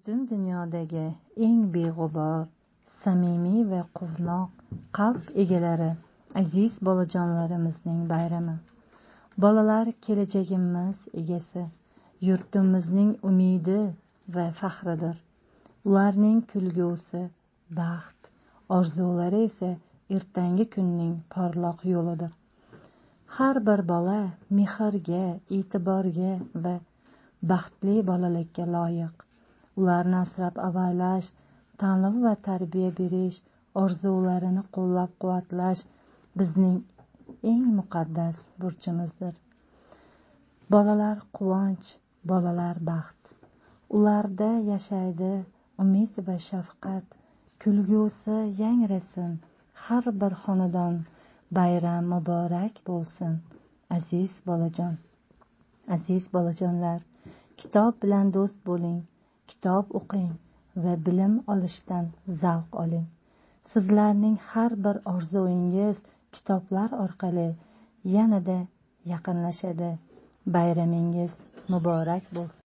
Butun dunyodagi eng beg'ubor, samimiy va quvnoq qalb egalari aziz bolajonlarimizning bayrami. Bolalar kelajagimiz egasi, yurtimizning umidi va faxridir. Ularning kulgusi baxt, orzulari esa ertangi kunning porloq yo'lidir. Har bir bola mehrga, e'tiborga va baxtli bolalikka loyiq. Ularni asrab avaylash, ta'lim va tarbiya berish, orzularini qo'llab-quvvatlash bizning eng muqaddas burchimizdir. Bolalar quvonch, bolalar baxt. Ularda yashaydi umid va shafqat. Kulgusi yangrasin har bir xonadon. Bayram muborak bo'lsin, aziz bolajon. Aziz bolajonlar, kitob bilan do'st bo'ling, kitob o'qing va bilim olishdan zavq oling. Sizlarning har bir orzuingiz kitoblar orqali yanada yaqinlashadi. Bayramingiz muborak bo'lsin.